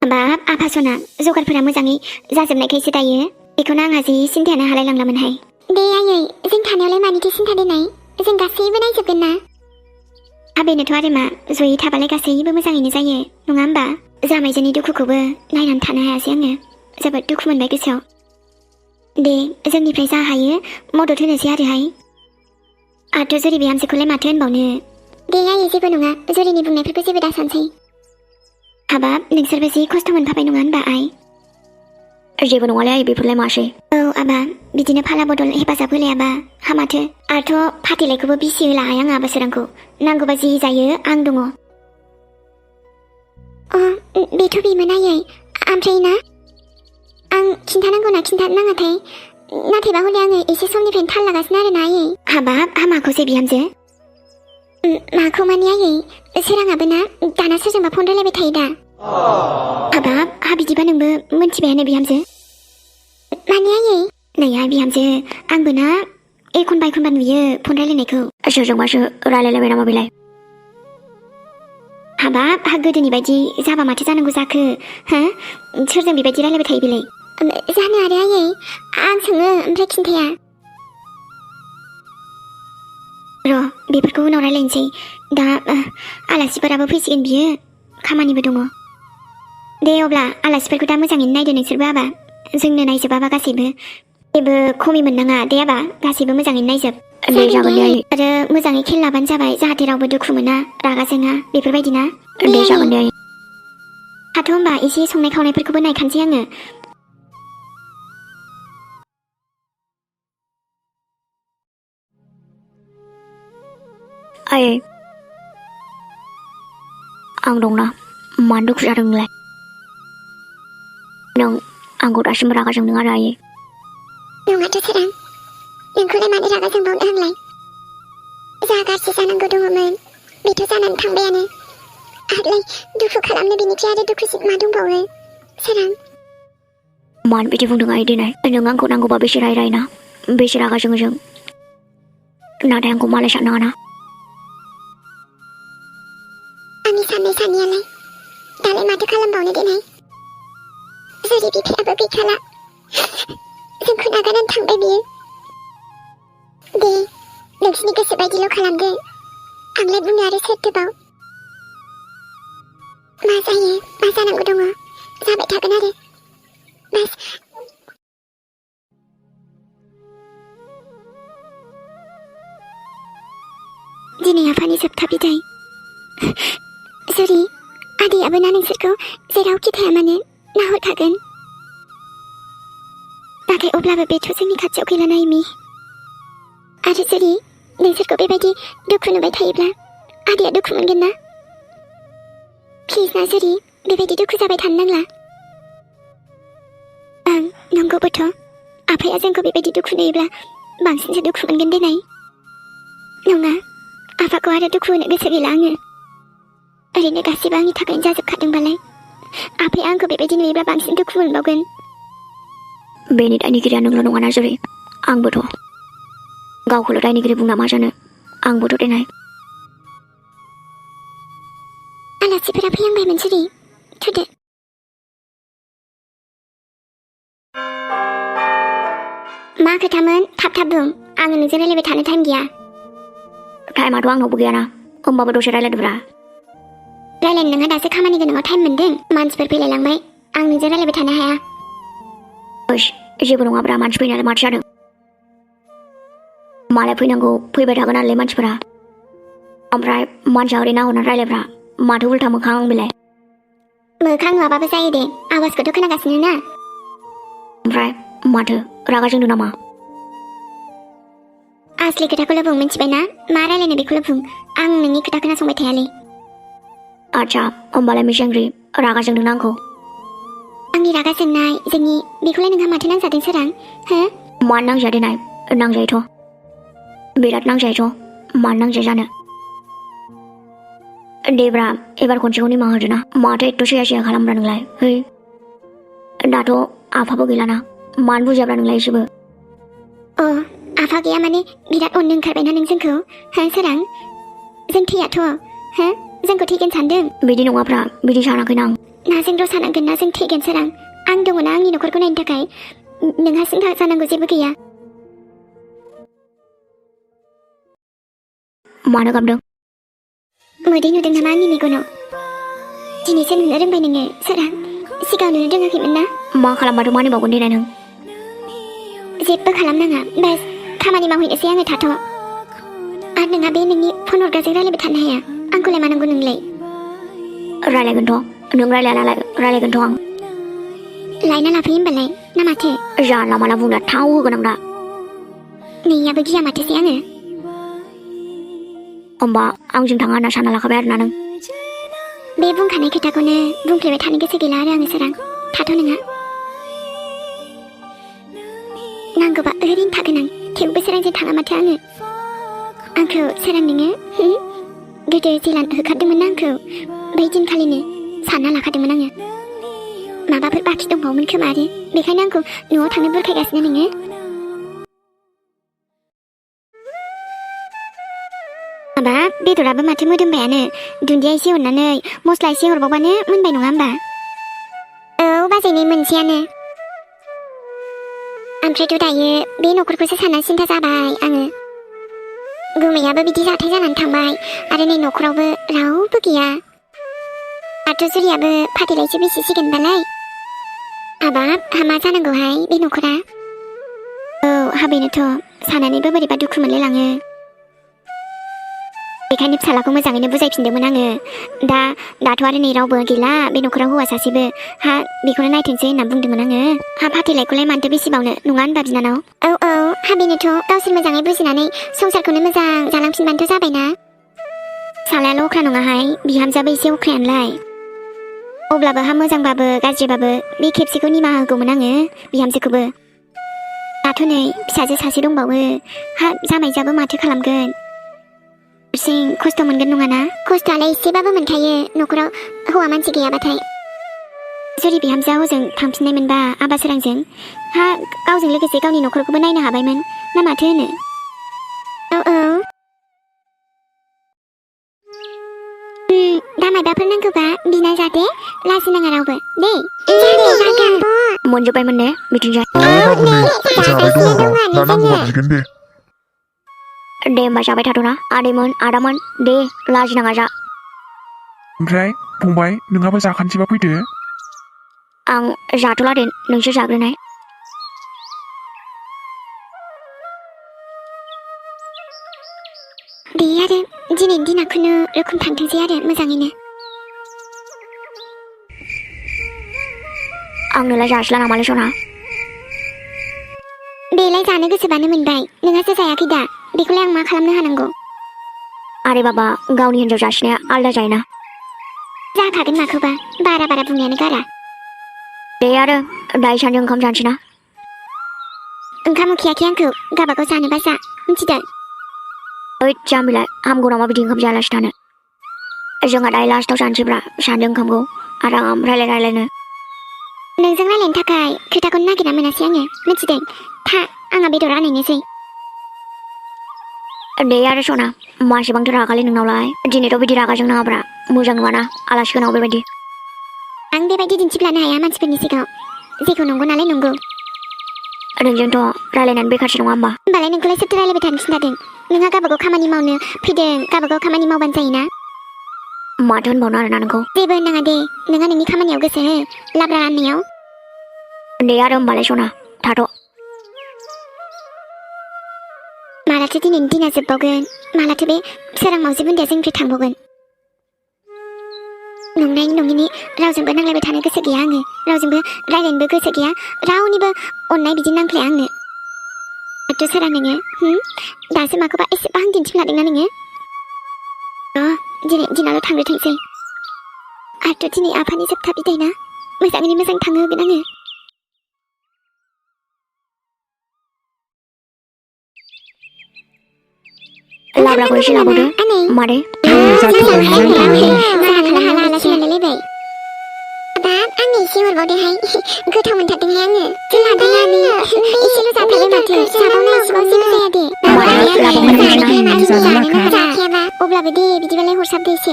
हाबाब आफा सना जगारफोरा मोजाङै जाजोबनायखायसो दायो बेखौनो आंहा जि सिन्थायानो हालायलांलामोनहाय। दे आयै जों थानायावलाय मानिथो सिन्था दोननाय, जों गासैबो नायजोबगोन ना। बेनोथ' आरो मा, जयै थाबालाय गासैबो मोजाङैनो जायो नङा होमबा। जामायजोनि दुखुखौबो नायनानै थानो हायासै आङो, जोबोद दुखु मोनबाय गोसोआव। दे जोंनिफ्राय जा हायो मदद होनोसै आरोहाय। आरो जुरि बिहामजोखौलाय माथो होनबावनो। दे आयै जेबो नङा, जुरिनि बुंनायफोरखौ जेबो दासानसै। हाबाब नोंसोरबो जि खस्थ' मोनफाबाय नङा होनबा आइ। जेबो नङालै आइ, बेफोरलाय मासै। औ आबा, बिदिनो फाला बदल हेफाजाब होलायाबा हामाथो। आरोथ' फाथैलायखौबो बिसि होलाहाय आंहा बोसोरांखौ, नांगौबा जि जायो आं दङ। बेथ' बेमोन आयै, ओमफ्राय ना आं खिन्थानांगौ ना खिन्थानाङाथाय, नाथायबा हले आङो एसे समनिफ्रायनो थाल लागासिनो आरो ना आयै। हाबाब हामाखौसै बिहामजो। माखौ माने आयै, सोराङाबो ना दाना सोरजोंबा फन रायलायबाय थायो दा। हाबाब बिदिबा नोंबो मोनथिबायानो बिहामजो। माने आयै नैया बिहामजो, आंबो ना एखनबा एखनबा नुयो फन रायलायनायखौ। सोरजोंबासो रायलायलायबाय नामा बेलाय? हाबाब गोदोनि बायदि जाबा माथो जानांगौ जाखो हो, सोरजों बेबायदि रायलायबाय थायो बेलाय? जानो आरो आयै, आं सोङो ओमफ्राय खिन्थाया। र' बेफोरखौ उनाव रायलायनोसै, दा आलासिफोराबो फैसिगोन बियो, खामानिबो दङ। दे अब्ला आलासिफोरखौ दा मोजाङैनो नायदो नोंसोरबो आबा, जोंनो नायजोबाबा गासैबो, जेबो खमि मोननाङा दे आबा, गासैबो मोजाङैनो नायजोब। दे जागोन दे आइ। आरो मोजाङै खेल लाबानो जाबाय, जाहाथे रावबो दुखु मोना रागा जोङा बेफोरबायदि ना। दे जागोन दे आइ। हाथ' होमबा एसे संनाय खावनायफोरखौबो नायखानोसै आङो। आइ आं दंना, मानो दुखु जादों नोंलाय? नों आंखौ दासिमबो रागा जोंदों आरो आइ। नङाथ' सोरां, नोंखौलाय मानो रागा जोंबावनो आंलाय। जा गाज्रि जानांगौ दङमोन बेथ' जानानै थांबायानो, आरोलाय दुखु खालामनो बेनिफ्राय आरो दुखुसिन मा दंबावो सोरां। मानो बिदि बुंदों आइ देनाय? नों आंखौ नांगौबा बेसे रायना, बेसे रागा जोङो जों, नाथाय आंखौ मालाय साननाङा ना। आंनि साननाय साननायालाय दालाय माथो खालामबावनो देनाय, जुरि बिफायाबो गैखाला, जोंखौ नागारनानै थांबाय बियो। दे नोंसिनि गोसो बायदिल' खालामदो, आंलाय बुंनो आरो सोरथोबाव। मा जायो मा जानांगौ दङ जाबाय थागोन आरो बास। दिनै आफानि जोबथा बिदाय। जुरि आदैयाबो ना नोंसोरखौ जेरावखि थाया मानो नाहरखागोन। नाथाय अब्लाबो बेथ' जोंनि खाथियाव गैला ना एमि। आरो जुरि नोंसोरखौ बेबायदि दुखु नुबाय थायोब्ला आदैया दुखु मोनगोन ना। प्लिज ना जुरि, बेबायदि दुखु जाबाय थानो नांला। ओं नंगौबोथ', आफाया जोंखौ बेबायदि दुखु नुयोब्ला बांसिनसो दुखु मोनगोन देनाय। नङा, आफाखौ आरो दुखु होनो गोसो गैला आङो। ओरैनो गासिबो आंनि थाखायनो जाजोबखादोंबालाय आफाया आंखौ बेबायदि नुयोब्ला बांसिन दुखु मोनबावगोन। बेनि दायनिगिरिया नोंल' नङाना जुरि, आंबोथ'। गावखौल' दायनिगिरि बुंना मा जानो, आंबोथ' देनाय। आलासिफोरा फैहांबायमोन जुरि, थुदो। मा खोथामोन थाब थाब बुं, आङो नोंजों रायलायबाय थानो टाइम गैया। टाइमाथ' आंनावबो गैयाना, होमबाबो दसे रायलायदोब्रा। रायलायनो नोंहा दासो खामानि गोनाङाव टाइम मोनदों, मानसिफोर फैलायलांबाय, आं नोंजों रायलायबाय थानो हाया। जेबो नङाब्रा, मानसि फैनायालाय माथो जादों, मालाय फैनांगौ फैबाय थागोन नालाय मानसिफोरा। ओमफ्राय मानसिया ओरै नाहरनानै रायलायब्रा, माथो उल्था मोखां बेलाय। मोखां नुवाबाबो जायो दे, आवाजखौथ' खोनागासिनो ना। ओमफ्राय माथो रागा जोंदों नामा? आसलि खोथाखौल' बुं, मिन्थिबायना? मा रायलायनो बेखौल' बुं, आं नोंनि खोथा खोनासंबाय थायालै। आच्छा होमबालाय मिस एंग्रि, रागा जोंदों आंखौ? आंनि रागा जोंनाय जोंनि बेखौलाय नोंहा माथो नांजादों सोरां, हो? मानो नांजाया देनाय, नांजायोथ', बिराद नांजायोथ', मानो नांजाया जानो। देब्रा एबार खनसेखौ निमाहा होदो ना, माथो एथ' सैया सैया खालामब्रा नोंलाय, है। दाथ' आफाबो गैलाना, मानो बुजियाब्रा नोंलाय एसेबो। अ आफा गैया माने बिराद अननो ओंखारबायना नों जोंखौ, हो सोरां? जों थैयाथ', हो? जोंखौ थैगोन सानदों? बिदि नङाब्रा, बिदि सानाखैना आं। नाजों रसा नांगोन ना जों थैगोन सोरां आं दङ ना आंनि न'खरखौ नायनो थाखाय नोंहा सिन्था जानांगौ जेबो गैया मानो गाबदों मोदै नुदों नामा आंनि मेगनाव दिनैसो नुनो रोंबाय नोङो सोरां सिगाङाव नुनो रोङाखैमोन ना मा खालामबाथ' मानिबावगोन देनाय नों जेबो खालामनाङा बास खामानि मावहैनोसै आङो थाथ' आरो नोंहा बे नोंनि फन हरग्राजों रायलायबाय थानो हाया आंखौलाय मा नांगौ नोंलाय रायलायगोनथ' नों रायलाया नालाय रायलायगोनथ' आं लायना लाफैयो होनबालाय ना माथो जानला माला बुंला थाव होगोन आं दा नैयाबो गिया माथोसै आङो होमबा आंजों थाङा होनना सानना लाखाबाय आरोना नों बे बुंखानाय खोथाखौनो बुंफ्लेबाय थानो गोसो गैला आरो आङो सोरां थाथ' नोंहा नांगौबा ओरैनो थागोन आं थेवबो सोरांजों थाङा माथो आंखौ सोरां नोङो गोदो जेला होखारदोंमोन ना आंखौ बै दिनखालिनो सानना लाखादोंमोन आङो माबाफोर बाखि दंबावोमोन खोमा आरो बेखायनो आंखौ न'आव थांनो बुरखायगासिनो नोङो माबा बेदराबो माथो मोदोमबायानो दुन्दिया एसे हरनानै मस्ला एसे हरबावबानो मोनबाय नङा होमबा औ बाजैनि मोनसेयानो ओमफ्रायथ' दायो बे न'खरखौसो सानना सिन्था जाबाय आङो गुमैयाबो बिदि जाथाय जानानै थांबाय आरो नै न'खरावबो रावबो गैया आरो जुलियाबो फाथैलायसो बेसेसिगोनबालाय हाबाब हामा जानांगौहाय बे न'खरा औ हाबैनोथ' सानानैबो बोरैबा दुखु मोनलायलाङो बेखायनो फिसालाखौ मोजाङैनो बुजायफिनदोंमोन आङो दाथ' आरो नै रावबो गैला बे न'खराव हौवा सासेबो हा बेखौनो नायथोंसै होनना बुंदोंमोन आङो हा फाथैलायखौलाय मानोथो बेसेबावनो नङा होनबा बिनानाव औ हाबैनोथ' गावसोर मोजाङै बुजिनानै संसारखौनो मोजां जालांफिनबानोथ' जाबायना फिसालायाल' अख्रा नङाहाय बिहामजोआबो एसे अख्रायानोलाय अब्लाबो हा मोजांबाबो गाज्रिबाबो बे खेबसेखौ निमाहा होगौमोन आङो बिहामजोखौबो दाथ' नै फिसाजो सासे दंबावो हा जामाइजाबो माथो खालामगोन खस्थ' मोनगोन नङाना खस्थ'आलाय एसेबाबो मोनखायो न'खराव हौवा मानसि गैयाबाथाय जुदि बिहामजोआ हजों थांफिननाय मोनबा आबा सोरांजों हा गावजों लोगोसे गावनि न'खरखौबो नायनो हाबायमोन ना माथो होनो औ दा मायबाफोर नांगौबा बिना जादे लाजिनाङा रावबो दे मोनजोब्बायमोन ने बिथिंजाय जाबाय दङ दा नांगौबा बिगोन दे दे होमबा जाबाय थाथ'ना आदैमोन आदामोन दे लाजिनाङा जा ओमफ्राय फंबाय नोंहाबो जाखानोसैबा फैदो आं जाथ'ला दे नोंसोर जाग्रोनाय दे आरो दिनैनि दिना खुनु रोखोम थांथोंसै आरो मोजाङैनो आंनोलाय जासिला नामालै सना बेलाय जानो गोसोबानो मोनबाय नोंहासो जायाखै दा बेखौलाय आं मा खालामनो हानांगौ आरे बाबा गावनि हिन्जाव जासिनाया आलदा जायोना जाखागोन माखौबा बारा बुंनायानो गारा दे आरो दायो सानजों ओंखाम जानोसै ना ओंखाम उखैयाखै आंखौ गाबागाव जानोबा जा मिथिदों ओइ जाम्बिलाय हामगौ नामा बिदि ओंखाम जायालासे थानो जोंहा दायो लास्टाव जानोसैब्रा सानजों ओंखामखौ आराम रायलायनो नोंजों रायलायनो थाखाय खोथाखौनो नागिरना मोनासै आङो मिथिदों था आंहा बेदर आनायनोसै दे आरो सना मासेबांथो रागालै नोंनावलाय दिनैथ' बिदि रागाजों नाङाब्रा मोजां नङाना आलासि गोनां बेबायदि आं बेबायदि दिन्थिफ्लानो हाया मानसिफोरनि सिगाङाव जेखौ नंगौ नालाय नंगौ नोंजोंथ' रायलायनानै बेखारसो नङा होमबालाय नोंखौलाय सोरथो रायलायबाय थानो खिन्थादों नोंहा गावबागाव खामानि मावनो फैदों गावबागाव खामानि मावबानो जायोना माथो होनबावनो आरोना नोंखौ जेबो होननाङा दे नोंहा नोंनि खामानियाव गोसो हो लाब्रा राननायाव दे आरो होमबालाय सना थाथ' मालाथो दिनैनि दिना जोबबावगोन मालाथो बे सोरां मावजि बुन्दिया जोंनिफ्राय थांबावगोन नंनायनि नङिनि रावजोंबो नांलायबाय थानो गोसो गैया आङो रावजोंबो रायलायनोबो गोसो गैया रावनिबो अननाय बिदि नांफ्लाया आंनो माथो सोरां नोङो दासो माखौबा एसेबां दिन्थिफ्लादोंना नोङो दिनै दिनाल' थांग्रोथोंसै आरोथ' दिनै आफानि जोबथा बिदाय ना मोजाङैनो मोजां थांहोगोन आङो लाब्राखौ एसे लाबोदो मादै आंनो एसे हरबावदोहाय गोथाव मोनथारदोंहाय आङो एसेल' जाथारबाय माथो जाबावना एसेबाव जेबो जाया दे जाखायाबा अब्लाबो दे बिदिबालाय हरसाबदो एसे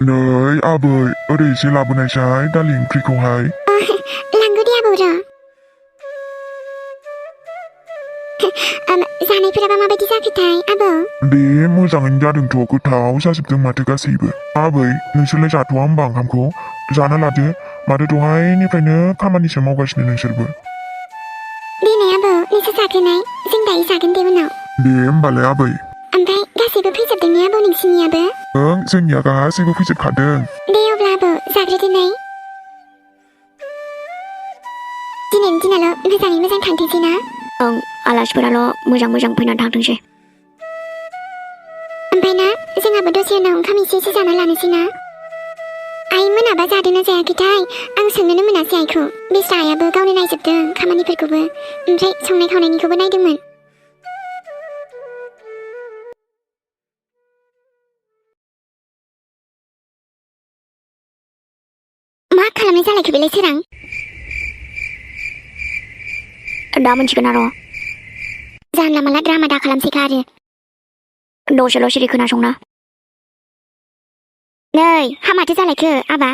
नै आबै ओरै एसे लाबोनायसाय दालि ओंख्रिखौहाय लांगौ दे आबौ र' जानायफोराबा माबायदि जाखोथाय आबौ दे मोजाङैनो जादोंथ' गोथाव जाजोबदों माथो गासैबो आबै नोंसोरलाय जाथ'वा होमबा ओंखामखौ जाना लादो माथो दहायनिफ्रायनो खामानिसो मावगासिनो नोंसोरबो देनाय आबौ नोंसोर जाग्रोनाय जों दायो जागोन दे उनाव दे होमबालाय आबै ओमफ्राय गासैबो फैजोबदों ने आबौ नोंसिनियाबो ओं जोंनिया गासैबो फैजोबखादों दे अब्ला आबौ जाग्रोदोनाय दिनैनि दिनाल' मोजाङै मोजां थांथोंसै ना ओं आलासिफोराल' मोजां फैनानै थांथोंसै ओमफ्राय ना जोंहाबो दसे उनाव ओंखाम एसे जाना लानोसै ना आइ मोनाबा जादोंना जायाखैथाय आं सोंनोनो मोनासै आइखौ बेस्रा आइयाबो गावनो नायजोबदों खामानिफोरखौबो ओमफ्राय संनाय खावनायनिखौबो नायदोंमोन मा खालामनाय जालायखो बेलाय सोरां दा मोनथिगोन आरो जानला माला द्रामा दा खालामसैखा आरो दसेल' सिरि खोनासंना नै हामाथो जालायखो आबा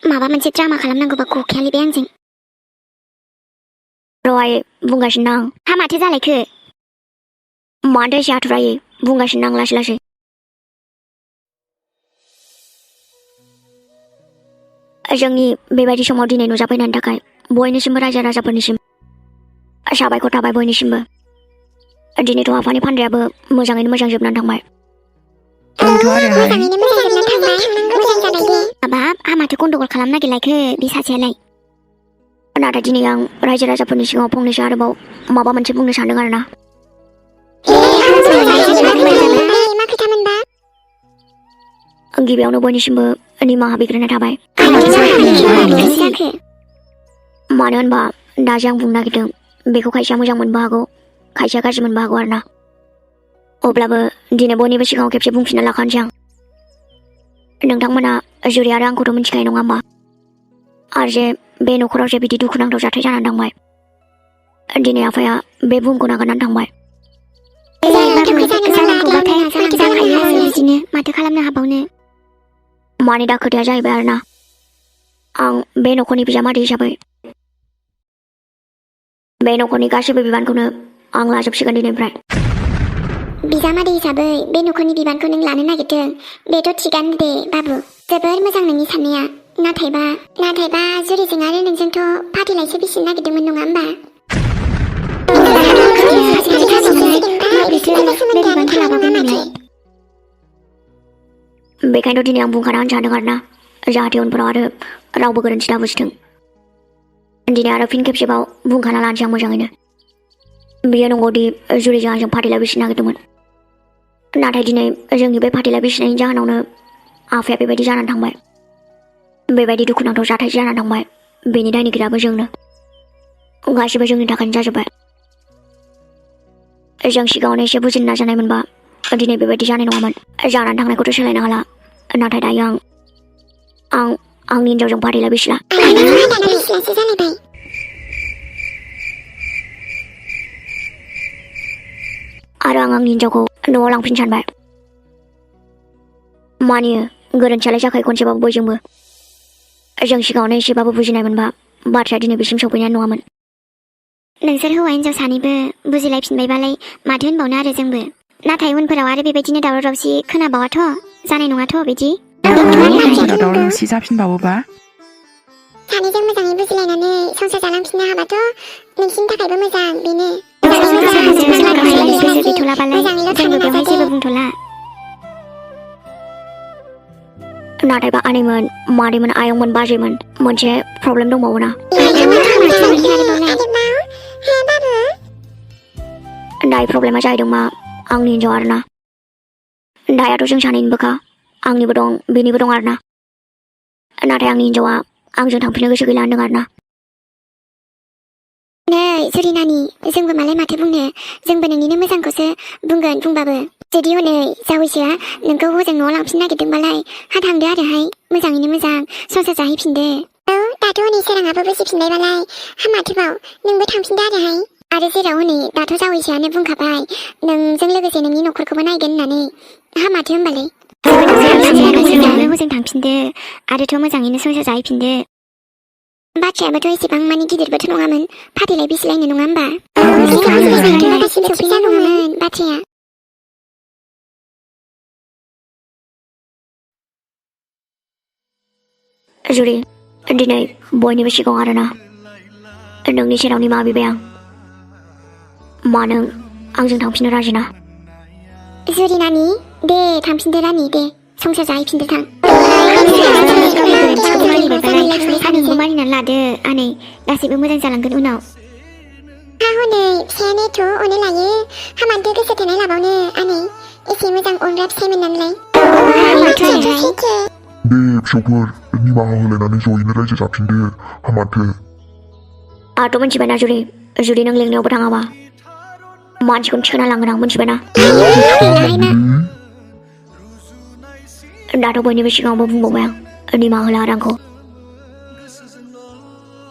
माबा मोनसे द्रामा खालामनांगौबा गखायालै बे आंजों र'आय बुंगासिनो आं हामाथो जालायखो माथो एसे आथुरायै बुंगासिनो आं लासै जोंनि बेबायदि समाव दिनै नुजाफैनायनि थाखाय बयनिसिमबो रायजो राजाफोरनिसिम साबायखर थाबाय बयनिसिमबो दिनैथ' आफानि फानदायाबो मोजाङैनो मोजां जोबनानै थांबाय हाबाब हामाथो गन्डगल खालामनो नागिरलायखो बे सासेयालाय नाथाय दिनै आं रायजो राजाफोरनि सिगाङाव फंनैसो आरोबाव माबा मोनसे बुंनो सानदों आरोना गिबियावनो बयनिसिमबो निमाहा बिग्रोनाय थाबाय मानो होनबा दा जे आं बुंनो नागिरदों बेखौ खायसेया मोजां मोनबो हागौ खायसेया गाज्रि मोनबो हागौ आरोना अब्लाबो दिनै बयनिबो सिगाङाव खेबसे बुंफिनना लाखानोसै आं नोंथांमोना जुरि आरो आंखौथ' मिथिखायो नङा होमबा आरो जे बे न'खराव जे बिदि दुखुनांथाव जाथाय जानानै थांबाय दिनै आफाया बे बुहुमखौ नागारनानै थांबाय बिदिनो माथो खालामनो हाबावनो मानि दा खोथाया जाहैबाय आरोना आं बे न'खरनि बिजामादै हिसाबै बे न'खरनि गासैबो बिबानखौनो आं लाजोबसिगोन दिनैनिफ्राय बिजामादै हिसाबै बे न'खरनि बिबानखौ नों लानो नागिरदों बेथ' थिगानो दे बाबु जोबोर मोजां नोंनि साननाया नाथायबा जुरिजों आरो नोंजोंथ' फाथैलायसो बिसिनो नागिरदोंमोन नङा होमबा बेखायनोथ' दिनै आं बुंखाना होनो सानदों आरोना जाहाथे उनफोराव आरो रावबो गोरोन्थि दाबुजिथों दिनै आरो फिन खेबसेबाव बुंखाना लानोसै आं मोजाङैनो बियो नंगौदि जुरिजों आंजों फाथैलाय बिसिनो नागिरदोंमोन नाथाय दिनै जोंनि बे फाथैलाय बिसिनायनि जाहोनावनो आफाया बेबायदि जानानै थांबाय बेबायदि दुखुनांथाव जाथाय जानानै थांबाय बेनि दायनिगिरियाबो जोंनो गासिबो जोंनि थाखायनो जाजोब्बाय जों सिगाङावनो एसे बुजिनो नाजानायमोनबा दिनै बेबायदि जानाय नङामोन जानानै थांनायखौथ' सोलायनो हाला नाथाय दायो आं आंनि हिन्जावजों फाथैलाय बिसिला आरो आं आंनि हिन्जावखौ न'आव लांफिन सानबाय मानियो गोरोन्थियालाय जाखायो खनसेबाबो बयजोंबो जों सिगाङावनो एसेबाबो बुजिनाय मोनबा बाथ्राया दिनै बिसिम सौफैनाय नङामोन नोंसोर हौवा हिन्जाव सानैबो बुजिलायफिनबायबालाय माथो होनबावनो आरो जोंबो नाथाय उनफोराव आरो बेबायदिनो दावराव दावसि खोनाबावाथ' जानाय नङाथ' बिदि दावराव दावसि जाफिनबावोबा सानैजों मोजाङै बुजिलायनानै संसार जालांफिननो हाबाथ' नोंसिनि थाखायबो मोजां बेनो गोसो गैथ'लाबालाय जोंबो बेवहाय जेबो बुंथ'ला नाथायबा आनैमोन मादैमोन आयंमोन बाजैमोन मोनसे प्रब्लेम दंबावो ना दायो प्रब्लेमा जाहैदों मा आंनि हिन्जाव आरोना दायाथ' जों सानैनिबोखा आंनिबो दं बेनिबो दं आरोना नाथाय आंनि हिन्जावा आंजों थांफिननो गोसो गैला होनदों आरोना नै जुरि नानि जोंबो मालाय माथो बुंनो जोंबो नोंनिनो मोजांखौसो बुंगोन बुंबाबो जुदि हनै जावैसोआ नोंखौ हजों न'आव लांफिन नागिरदोंबालाय हा थांदो आरोहाय मोजाङैनो मोजां संसार जाहैफिनदो औ दाथ' हनै सोराङाबो बुजिफिनबायबालाय हा माथोबाव नोंबो थांफिनदो आरो जेराव हनै दाथ' जावैसोआनो बुंखाबाय नोंजों लोगोसे नोंनि न'खरखौबो नायगोन होननानै हा माथो होनबालाय मोजां थांफिनदो आरोथ' मोजाङैनो संसार जाहैफिनदो बाथ्रायाबोथ' एसेबां मानि गिदिरबोथ' नङामोन फाथैलाय बिसिलायनो नङा होमबा गासिबो सफैनांगौमोन बाथ्राया जुरि दिनै बयनिबो सिगाङाव आरोना नोंनि सेराव निमाहा बिबाय आं मा नों आंजों थांफिननो राजि ना जुरि नानि दे थांफिनदो रानि दे संसार जाहैफिनदो थां आनैखौ मानिनानै लादो आनै गासैबो मोजां जालांगोन उनाव हनै फिसायानोथ' अनो लायो हामानोथ' गोसो थोनाय लाबावनो आनै एसे मोजां अनग्रा फिसायमोन नालाय दे फिसौफोर निमाहा होलायनानै जयैनो रायजो जाफिनदो हामाथो आंथ' मिथिबायना जुदि नों लेंनायावबो थाङाबा मानसिखौनो थिखोना लांगोन आं मिथिबायना दाथ' बयनिबो सिगाङावबो बुंबावबाय आं निमाहा होला आरो आंखौ